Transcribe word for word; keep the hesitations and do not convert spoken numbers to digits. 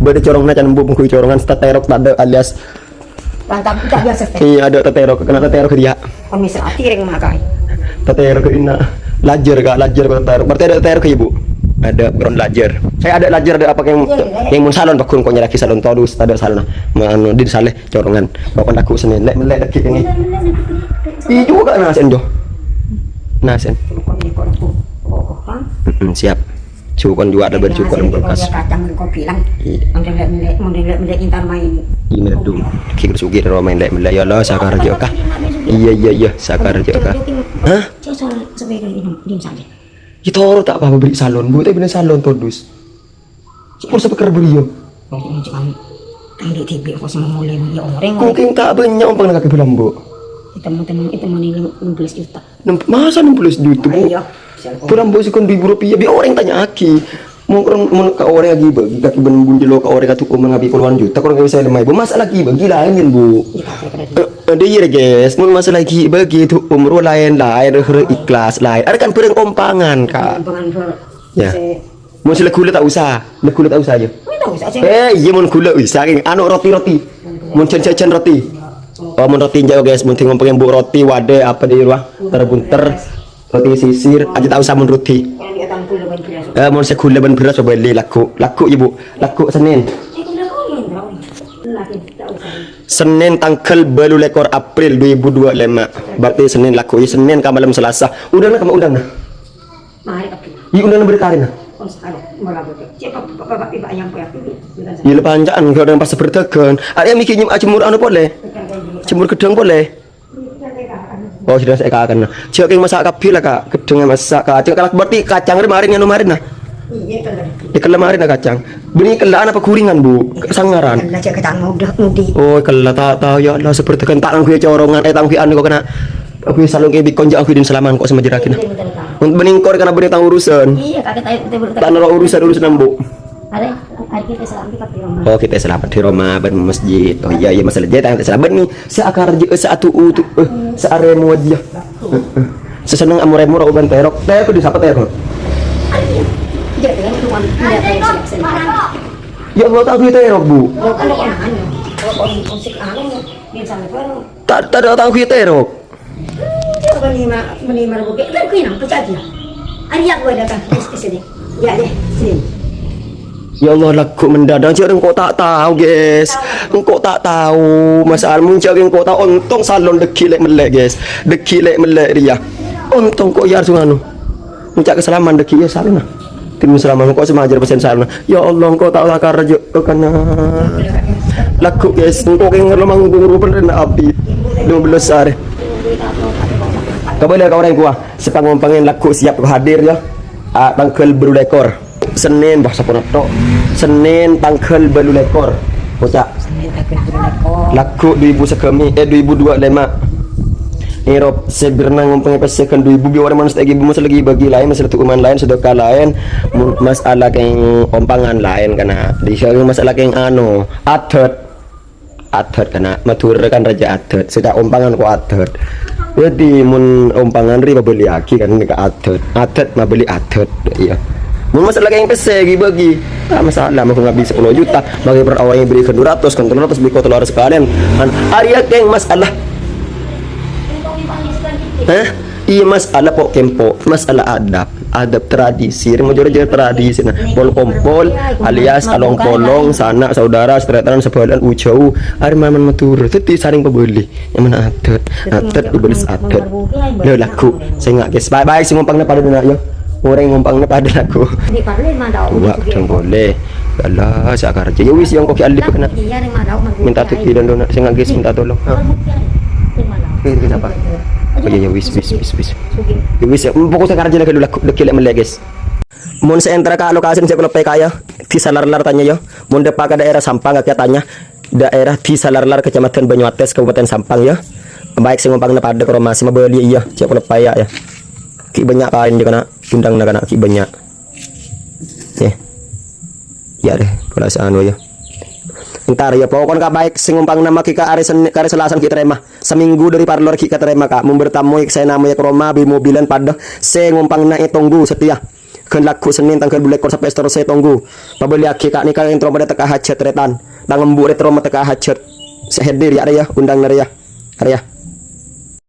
Bâḍâ corongna can embu' mongghu corongan, sè tatèrok taḍâ' alias. Mantap, enggak biasa, Stef. Iyâ, aḍâ' tatèrok, kèng tatèrok dia. Kon misal ati rèng makai. Tatèrok inna. Lajâr, Kak, lajâr kok tatèrok. Berarti aḍâ' tatèrok, Ibu? Aḍâ', bukan lajâr. Saya aḍâ' lajâr, aḍâ' apa yang, yang mun salon, Pak Gun, kok nyeraki salon todus, taḍâ' salonna. Manu, din saleh, corongan. Kok kon aku Senin, lè', mellè' lagi ini. Iya juga, Nasen, Jo. Nasen. Kon ini kon aku. Oh, oh, ha? Mm-mm, siap. Jukon jua ada berjukon kulkas. Kacang engko bilang. Iya. Mon lè'-mellè', mon lè'-mellè' intar main. Iya, meledu. Kikir sugi ro main lè'-mellè'. Ya Allah, sakar jo kah? Iya, iya, iya, sakar jo kah? Hah? Cek soal sepeda ini, ini saja. Ya toro tak apa beri salon, Bu, tapi bener salon todus. Sepur sepeker beri yo. Pokoknya cuma ambil tipe kok sama mulai ya orang. Kok keng tak banyak ompang nak kaki belambo. Itu mau temen, itu mau nih enam belas juta. Nem-, masa enam belas juta, Bu? Iya. Kurang bos kon dua ribu rupiah, bi' orèng tanya'aghi. Mon, mon ka orèng aghi bâgi, kaki ben bunci lo ka orèng katu umur ngabi puluhan juta, kurang kaya saya lemah, Bu. Masalah aghi bâgi lain, Bu. Iya, tak ada. Eh, eh, deh, iya, guys. Mon masalah aghi bâgi itu umur lain, lain, reh, reh, ikhlas, lain. Ada kan barang ompangan, Kak. Ompangan, Bu. Ya. Saya Mon sè la ghulâ ta' osa. La ghulâ ta' osa, ya. Ghulâ ta' osa, Ceng. Eh, iyâ, mon ghulâ osa, Ceng. Anu, roti, roti. Mon jhân-jhân roti. Oh, mon roti, enjâ', guys. Mon sè ngompèngè, Bu, roti, waḍâ, apa dâi rowa? Bunter. Roti sisir. Aja ta' osa mon roti. Eh, mon sè ghulâ bân bherrâs, bâli lagghu'. Lagghu', ya, Bu. Lagghu' Senin. Senin tangghâl bâllu lèkor April dua ribu dua puluh lima. Berarti Senin lagghu', ya, Senin ka malem Selasa. Uḍâna, kemma uḍâna. Mari, Pak. Iyâ, udah nembri karina. Oh, sekarang, malah betul. Siapa bapak, bapak, ibu yang punya dulu? Bukan saya. Iyâ, la panca'an, gak ada yang pas berdagang. Arè' miki nyem-, jemur anu polè. Jemur ghedhâng polè. Oh, sudah saya kakan. Jhâ' keng masa' kabbhi la, Kak. Ghedhâng masa', Kak. Cek kalak berarti kacang rè marin anu marin, nah. Iya, kan. Iyâ, kella marin, nah, kacang. Bânnè kella ana apa guringan, Bu? Sangaran. Kella jhâ' kacang muda, mudi. Oh, kella ta', ta', ya Allah, sè berdagang ta' ngangghuy corongan, eh, ta' ngangghuy anu kok kena. Aku salong kè bikon jhâ' aku din salaman kok sama jerakin. Bânnè engko' karena bânnè tang urusan. Iya, kakek tanya, kita belum. Tang noro' urusan, urusan ambu. Are, are kita selamat di roma. Oh, kita selamat di roma, bân masjid. Oh, iya, iya, masalah jahit, kita selamat nih. Sè akar jhâ', sè atu-utu, eh, sè aremo aja. Sè seneng amor-emor, oban terok. Terok di sapa terok? Iya, dengan cuma, iya, kayak seleksi. Ya Allah, tak terok, Bu. Oh, kan, oh, anu. Oh, oh, musik anu, misalnya, kan. Ta', ta' ada tang ghuyâ terok. Meni ma-, meni mara bukè', kan kuwi nang pecah dia. Ari aku ada kan, di sini. Ya, deh, sini. Ya Allah, lagghu' mendadak, jhâ' engko' ta' tao, guys. Engko' ta' tao, masalah mon jhâ' engko' tao, ontong salon dâggi' lè'-mellè', guys. Dâggi' lè'-mellè' rèya. Ontong kok ya, langsung anu. Mencak kesalaman dâggi' ya, salon, nah. Tim selama engko' sè majâr pesen sarana. Ya Allah, engko' ta' lakar jhâ' kana. Lagghu', guys, engko' kèng lo manggung rupen rèna abit. Dua belas arè. Kabâlâ ka orèng kowa. Sè pangompangèn lagghu' siap hadir, ya. Ah, tangghâl bâllu lèkor. Senin, bah, saponato. Senin, tangghâl bâllu lèkor. Kocak. Senin, tangghâl bâllu lèkor. Lagghu' dua ribu segami, eh, dua ribu dua lèma. Erop, sè bârna ngompangè pèssè kan dua ribu bi' orèng manossa ghi' masa lagi bâgi laèn, masa tu'uman laèn, sedekah laèn, mun-, masalah kèng ompangan laèn, kana. Di sini masalah kèng anu, adhât. Adhât, kana. Madhurâ kan raja adhât, sè ta' ompangan ko' adhât. Jadi, mun ompangan rè mabâli'aghi kan ka adhât. Adhât mabâli adhât, iyâ. Mun masalah kèng pèssè ghi-bâgi, ta' masalah, mau ngabis sepuluh juta, bâgi per awalnya beri ke dua ratus, kan dua ratus beri kotor sakalèyan. Kan, arèya kèng masalah. Hah? Iyâ, masalah po' kempo', masalah adab, adab tradisi, rèng majâr-jâr tradisi, nah, pol-kompol, alias along-polong, sana', saudara, sataretanan, sabhâlâ'ân, ujhâu, arè maman Madhurâ, dhâddhi sarèng pabâli. Nyamana adhât. Adhât dibales adhât. Lho, lagghu'. Sènga', guys. Baik, baik, sè ngompangna padâ dâna, yo. Orèng ngompangna padâ lagghu'. Wa, dong boleh. Ya Allah, sè akar aja. Ya wis, yang kok alif kena. Minta tuki dan dona. Sènga', guys, minta tolong. Ha. Oke, oke, siapa? Oh, iya, ya wis, wis, wis, wis. Ya wis, ya. Pokoknya sè akar aja lagi lagghu'. Dâggi' lè'-mellè', guys. Mon sè entara ka lokasi sè kula peka, ya. Di salar-lar tanya, ya. Mon dâpa' ka daerah Sampang, kakè tanya. Daerah di Salarlar, Kecamatan Banyuates, Kabupaten Sampang, ya. Baik sè ngompangna padâ ka roma sè mabâli, iyâ, cè' polè paya, ya. Ghi' bânnya' kaèn di kana undangna kana ghi' bânnya'. Eh. Ya deh, pola sè anu, ya. Entar, ya, pokokna ka baik sè ngompangna maghi ka arè Sen-, ka arè Selasan ghi' tarèma. Seminggu dâri parlo ghi' katarèma, Kak. Mon bertamu sè namoyya ka roma bi' mobilan padâ sè ngompangna ètonggu setia. Ghân lagghu' Sennèn tangghâl dhu lèkor sapè saterrossa ètongghu. Pabâliyaghi ka'nèka èntrowa padâ tekka hajhât, rè, Tan. Tang embu' rè terro mateka hajhât. Sè hadir, yâ, rè, yâ, undang, rè, yâ. Rè, yâ.